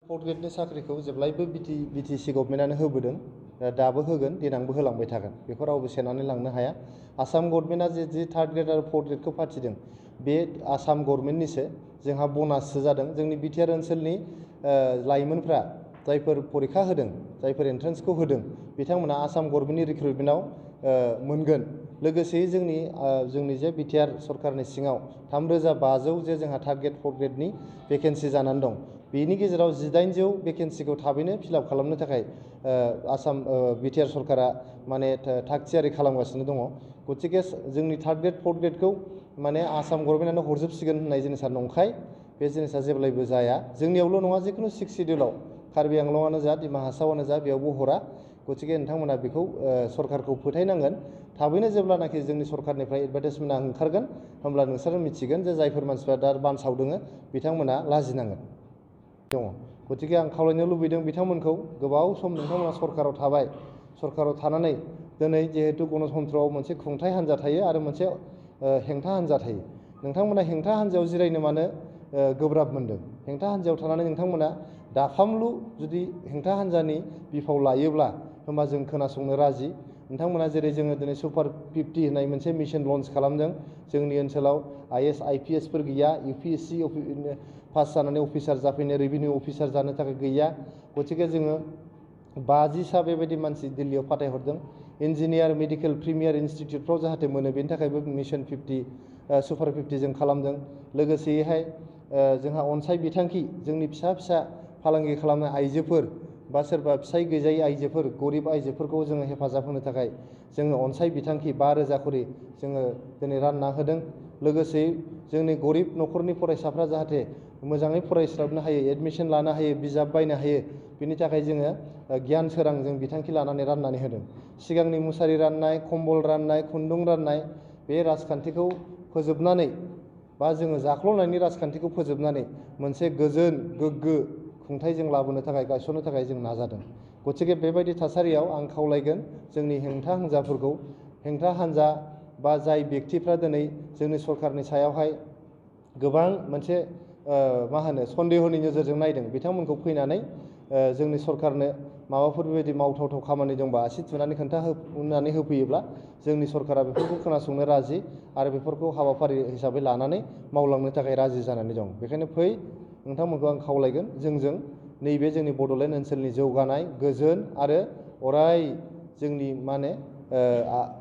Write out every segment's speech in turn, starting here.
Fourth ग्रेडनि साख्रिखौ जेब्लायबो BTC गभर्नमेन्टआनो होबोदों, दाबो होगोन, देनांबो होलांबाय थागोन, बेखौ रावबो सेनानै लांनो हाया। आसाम गभर्नमेन्टआ जे थार्ड ग्रेड आरो फर्थ ग्रेडखौ फाथिदों बे आसाम गभर्नमेन्टनिसो, जोंहा ब'नाससो जादों। जोंनि बिटिआर ओनसोलनि लाइमोनफ्रा जायफोर फरिखा होदों, जायफोर एन्ट्रेन्सखौ होदों, बिथांमोना आसाम गभर्नमेन्टनि रिक्रुटमेन्टआव मोनगोन। लोगोसेयै जोंनि जे बिटिआर सरकारनि सिङाव 3500 जे जोंहा थार्ड ग्रेड फर्थ ग्रेडनि भेकेन्सि जानानै दं, बेनि गेजेराव 1800 भेकेन्सिखौ थाबैनो फिलआप खालामनो थाखाय आसाम बिटिआर सरकारा माने थाग थियारि खालामगासिनो दङ। गतिके जोंनि थार्ड ग्रेड फर्थ ग्रेडखौ माने आसाम गभर्नमेन्टआनो हरजोबसिगोन होननाय जिनिसा नंखाय। बे जिनिसा जेब्लायबो जाया। जोंनियावल' नङा, जिखुनु 6 सिडिउलाव कार्बि आंलंआनो जा, डिमा हासावआनो जा, बेयावबो हरा। गतिके नोंथांमोना बेखौ सरकारखौ फोथायनांगोन। थाबैनो जेब्लानाखि जोंनि सरकारनिफ्राय एडभार्टाइजमेन्टआ ओंखारगोन, होमब्ला नोंसोरो मिथिगोन जे जायफोर मानसिफ्रा दा बानसावदों बिथांमोना लाजिनांगोन दङ। गतिके आं खावलायनो लुबैदों बिथांमोनखौ, गोबाव सम नोंथांमोना सरकाराव थाबाय, सरकाराव थानानै दिनै जिहेतु गणतन्त्रआव मोनसे खुंथाय हान्जा थायो आरो मोनसे हेंथा हान्जा थायो। नोंथांमोना हेंथा हान्जायाव जिरायनो मानो गोब्राब मोनदों? हेंथा हान्जायाव थानानै नोंथांमोना दाफामलु जुदि हेंथा हान्जानि बिफाव लायोब्ला, होमबा जों खोनासंनो राजि। नोंथांमोना जेरै जोङो दिनै सुपार 50 होननाय मोनसे मिशन लन्च खालामदों, जोंनि ओनसोलाव IAS IPSफोर गैया, UPSC पास जानानै अफिसार जाफैनो, रेभिनिउ अफिसार जानो थाखाय गैया। गतिके जोङो 50सा बेबायदि मानसि दिल्लीयाव फाथायहरदों। इन्जिनियार, मेडिकेल, प्रिमियार इनस्टिट्युटफ्राव जाहाथे मोनो, बेनि थाखायबो मिशन 50 सुपार 50 जों खालामदों। लोगोसेयैहाय जोंहा अनसाय बिथांखि, जोंनि फिसा फिसा फालांगि खालामनाय आइजोफोर बा सोरबा फिसाय गैजायै आइजोफोर, गरिब आइजोफोरखौ जोङो हेफाजाब होनो थाखाय जोङो अनसाय बिथांखि 5,000 खरि जोङो दिनै रानना होदों। लोगोसे जोंनि गरिब न'खरनि फरायसाफ्रा जाहाथे मोजाङै फरायस्लाबनो हायो, एडमिसन लानो हायो, बिजाब बायनो हायो, बिनि थाखाय जोङो गियान सोरां जों बिथांखि लानानै राननानै होदों। सिगांनि मुसारि राननाय, कम्बल राननाय, खुन्दुं राननाय, बे राजखान्थिखौ फोजोबनानै बा जोङो जाख्ल'नायनि राजखान्थिखौ फोजोबनानै मोनसे गोजोन गोग्गो खुंथाय जों लाबोनो थाखाय, गायसननो थाखाय जों नाजादों। गतिके बेबायदि थासारियाव आं खावलायगोन जोंनि हेंथा हान्जाफोरखौ, हेंथा हान्जा बा जाय बेक्तिफ्रा दिनै जोंनि सरकारनि सायावहाय गोबां मोनसे मा होनो सन्देहनि नोजोरजों नायदों, बिथांमोनखौ फैनानै जोंनि सरकारनो माबाफोर बेबायदि मावथावथाव खामानि दंबा आसि थुनानै खोन्थानानै होफैयोब्ला जोंनि सरकारा बेफोरखौ खोनासंनो राजि आरो बेफोरखौ हाबाफारि हिसाबै लानानै मावलांनो थाखाय राजि जानानै दं। बेखायनो फै, नोंथांमोनखौ आं खावलायगोन, जोंजों नैबे जोंनि बड'लेण्ड ओनसोलनि जौगानाय, गोजोन आरो अराय जोंनि माने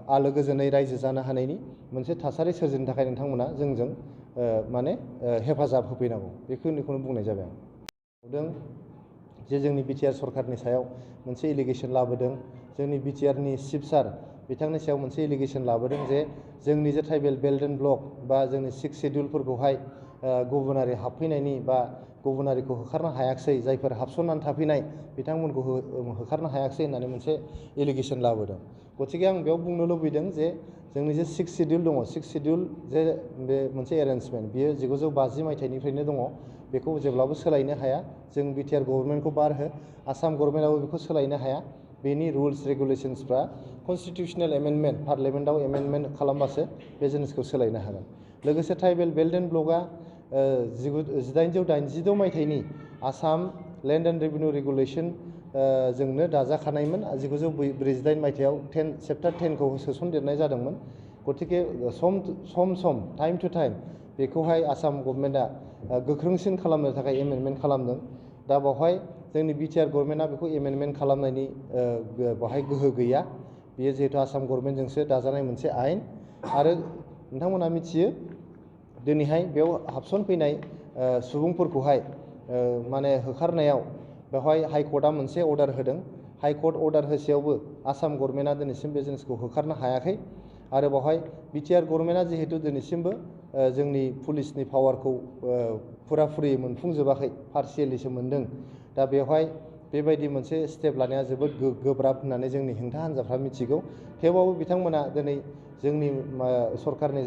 आलो गोजोनै रायजो जानो हानायनि मोनसे थासारि सोरजिनो थाखाय नोंथांमोना जोंजों माने हेफाजाब होफैनांगौ। बेखिनिखौनो बुंनाय जाबाय आं। नुदों जे जोंनि बिटिआर सरकारनि सायाव मोनसे एलिगेसन लाबोदों, जोंनि बिटिआरनि चिफ सार बिथांनि सायाव मोनसे एलिगेसन लाबोदों जे जोंनि जे ट्राइबेल बेल्ट एन्ड ब्लक बा जोंनि 6 सिडिउलफोरखौहाय गुबुनारि हाबफैनायनि बा गुबुनारिखौ होखारनो हायाखिसै, जायफोर हाबसननानै थाफैनाय बिथांमोनखौ होखारनो हायाखिसै होननानै मोनसे एलिगेसन लाबोदों। गतिके आं बेयाव बुंनो लुबैदों जे जोंनि जे 6 सिडिउल दङ, 6 सिडिउल जे बे मोनसे एरेन्जमेन्ट, बियो 1950 मायथाइनिफ्रायनो दङ, बेखौ जेब्लाबो सोलायनो हाया। जों बिटिआर गभर्नमेन्टखौ बारहो, आसाम गभर्नमेन्टआबो बेखौ सोलायनो हाया। बेनि रुल्स रेगुलेसन्सफ्रा कनस्टिटिउसनेल एमेन्डमेन्ट, पार्लियामेन्टआव एमेन्डमेन्ट खालामबासो बे जिनिसखौ सोलायनो हागोन। लोगोसे ट्राइबेल बेल्ट एन्ड ब्लकआ 1886 मायथाइनि Assam land and revenue regulation जोंनो दाजाखानायमोन। 1948 मायथाइयाव चेप्टार 10खौ सोसनदेरनाय जादोंमोन। गतिके सम टाइम टु टाइम बेखौहाय आसाम गभर्नमेन्टआ गोख्रोंसिन खालामनो थाखाय एमेन्डमेन्ट खालामदों। दा बेवहाय जोंनि बिटिआर गभर्नमेन्टआ बेखौ एमेन्डमेन्ट खालामनायनि बेवहाय गोहो गैया। बेयो जिहेतु आसाम गभर्नमेन्टजोंसो दाजानाय मोनसे आयेन। आरो नोंथांमोना मिथियो दिनैहाय बेयाव हाबसनफैनाय सुबुंफोरखौहाय माने होखारनायाव बेवहाय हाइकर्टआ मोनसे अर्डार होदों। हाइकर्ट अर्डार होसेयावबो आसाम गभर्नमेन्टआ दिनैसिम बे जिनिसखौ होखारनो हायाखै। आरो बेवहाय बिटिआर गभर्नमेन्टआ जिहेतु दिनैसिमबो जोंनि पुलिसनि पावारखौ फुराफुरि मोनफुंजोबाखै, पार्सियेलिसो मोनदों। दा बेवहाय बेबायदि मोनसे स्टेप लानाया जोबोद गोब्राब होननानै जोंनि हेंथा हान्जाफ्रा मिथिगौ। थेवबाबो बिथांमोना दिनै जोंनि सरकारनि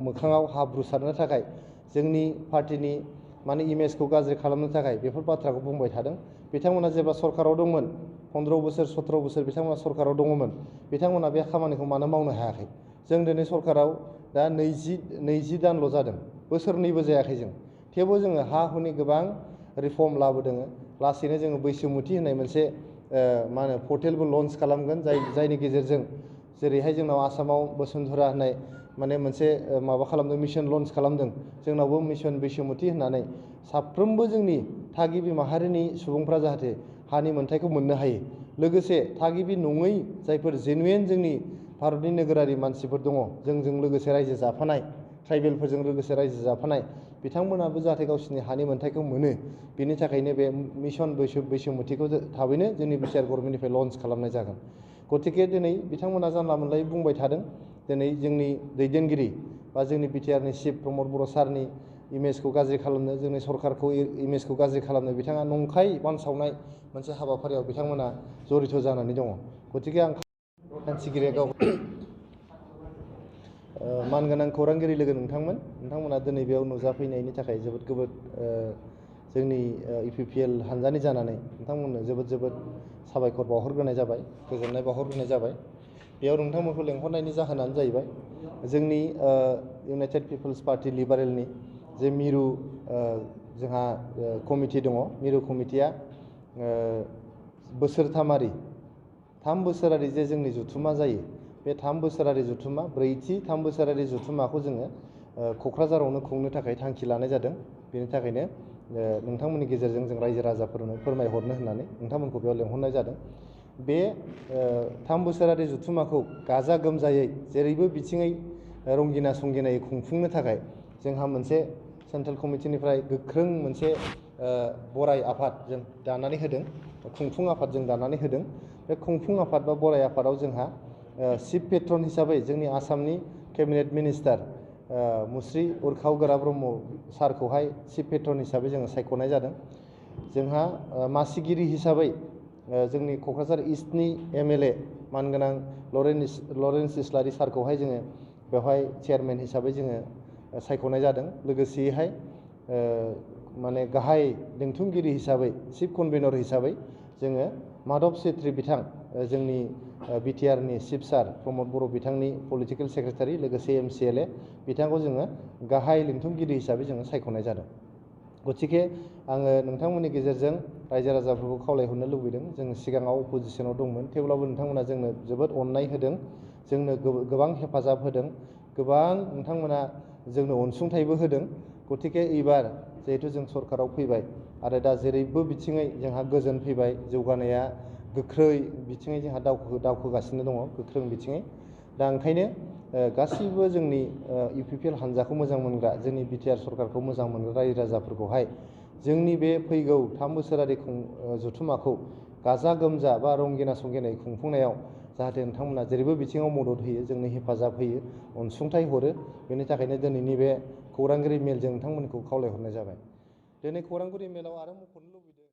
मोखाङाव हाब्रु सारनो थाखाय, जोंनि पार्टिनि माने इमेजखौ गाज्रि खालामनो थाखाय बेफोर बाथ्राखौ बुंबाय थादों। बिथांमोना जेब्ला सरकाराव दंमोन, 15 बोसोर 17 बोसोर बिथांमोना सरकाराव दङमोन, बिथांमोना बे खामानिखौ मानो मावनो हायाखै? जों दिनै सरकाराव दा 20 दानल' जादों, बोसोरनैबो जायाखै जों। थेवबो जोङो हा हुनि गोबां रिफर्म लाबोदों लासैनो जोङो बैसोमुथि होननाय मोनसे मा होनो पर्टेलबो लन्च खालामगोन जायनि गेजेरजों जेरैहाय जोंनाव आसामाव बसुन्धरा होननाय माने मोनसे माबा खालामदों मिशन लन्च खालामदों जोंनावबो मिशन बैसोमुथि होननानै साफ्रोमबो जोंनि थागिबि माहारिनि सुबुंफ्रा जाहाथे हानि मोन्थायखौ मोननो हायो लोगोसे थागिबि नङै जायफोर जेनुइन जोंनि भारतनि नोगोरारि मानसिफोर दङ जोंजों लोगोसे रायजो जाफानाय ट्राइबेलफोरजों लोगोसे रायजो जाफानाय बिथांमोनाबो जाहाथे गावसिनि हानि मोन्थायखौ मोनो बिनि थाखायनो बे मिशन बैसोमुथिखौ थाबैनो जोंनि बिटिआर गभर्नमेन्टनिफ्राय लन्च खालामनाय जागोन गतिके दिनै बिथांमोना जानला मोनलायै बुंबाय थादों दिनै जोंनि दैदेनगिरि बा जोंनि बिटिआरनि चिफ प्रमद बर' सारनि इमेजखौ गाज्रि खालामनो जोंनि सरकारखौ इमेजखौ गाज्रि खालामनो बिथाङा नंखाय बानसावनाय मोनसे हाबाफारियाव बिथांमोना जड़ित जानानै दङ गतिके आं सानसिगिरिया गाव मानगोनां खौरांगिरि लोगो नोंथांमोना दिनै बेयाव नुजाफैनायनि थाखाय जोबोद जोंनि इउपिपिएल हानजानि जानानै नोंथांमोननो जोबोद साबायखर बावहरग्रोनाय जाबाय गोजोननाय बावहरग्रोनाय जाबाय बेयाव नोंथांमोनखौ लेंहरनायनि जाहोनानो जाहैबाय जोंनि इउनाइटेड पिपल्स पार्टी लिबारेलनि जे मिरु जोंहा कमिटि दङ मिरु कमिटिया बोसोरथामारि 3 बोसोरारि जे जोंनि जुथुमा जायो बे 3 बोसोरारि जुथुमा ब्रैथि 3 बोसोरारि जुथुमाखौ जोङो क'क्राझारावनो खुंनो थाखाय थांखि लानाय जादों बेनि थाखायनो नोंथांमोननि गेजेरजों जों रायजो राजाफोरनो फोरमायहरनो होननानै नोंथांमोनखौ बेयाव लेंहरनाय जादों बे 3 बोसोरारि जुथुमाखौ गाजा गोमजायै जेरैबो बिथिङै रंगिना संगिनायै खुंफुंनो थाखाय जोंहा मोनसे सेन्ट्रेल कमिटिनिफ्राय गोख्रों मोनसे बराय आफाद जों दानानै होदों खुंफुं आफाद जों दानानै होदों बे खुंफुं आफाद बा बराय आफादाव जोंहा चिफ पेट्रन हिसाबै जोंनि आसामनि केबिनेट मिनिस्टार मुस्रि उरखाव गोरा ब्रह्म सारखौहाय चिफ पेट्रन हिसाबै जोङो सायख'नाय जादों जोंहा मासिगिरि हिसाबै जोंनि क'क्राझार इस्टनि एमएलए मानगोनां लरेन्स इस्लारि सारखौहाय जोङो बेवहाय चेयारमेन हिसाबै जोङो सायख'नाय जादों लोगोसेयैहाय माने गाहाय लिंथुमगिरि हिसाबै चिफ कनभेनर हिसाबै जोङो माधब सेत्री बिथां जोंनि बिटिआरनि चिफ सार प्रमद बर' बिथांनि पलिटिकेल सेक्रेटारि लोगोसे एमसिएलए बिथांखौ जोङो गाहाय लिंथुमगिरि हिसाबै जोङो सायख'नाय जादों गतिके आङो नोंथांमोननि गेजेरजों रायजो राजाफोरखौ खावलायहरनो लुबैदों जों सिगाङाव अपोजिसनाव दंमोन थेवब्लाबो नोंथांमोना जोंनो जोबोद अननाय होदों जोंनो गोबां हेफाजाब होदों गोबां नोंथांमोना जोंनो अनसुंथाइबो होदों गतिके एबार जिहेतु जों सरकाराव फैबाय आरो दा जेरैबो बिथिङै जोंहा गोजोन फैबाय जौगानाया गोख्रै बिथिङै जोंहा दावखोगासिनो दङ गोख्रों बिथिङै दा ओंखायनो गासैबो जोंनि इउपिपिएल हान्जाखौ मोजां मोनग्रा जोंनि बिटिआर सरकारखौ मोजां मोनग्रा रायजो राजाफोरखौहाय जोंनि बे फैगौ 3 बोसोरारि जुथुमाखौ गाजा गोमजा बा रंगिना संगिनायै खुंफुंनायाव जाहाथे नोंथांमोना जेरैबो बिथिङाव मदद होयो जोंनो हेफाजाब होयो अनसुंथाइ हरो बेनि थाखायनो दिनैनि बे खौरांगिरि मेलजों नोंथांमोनखौ खावलायहरनाय जाबाय दिनै खौरांगिरि मेलाव आरो मख'नो लुबैदों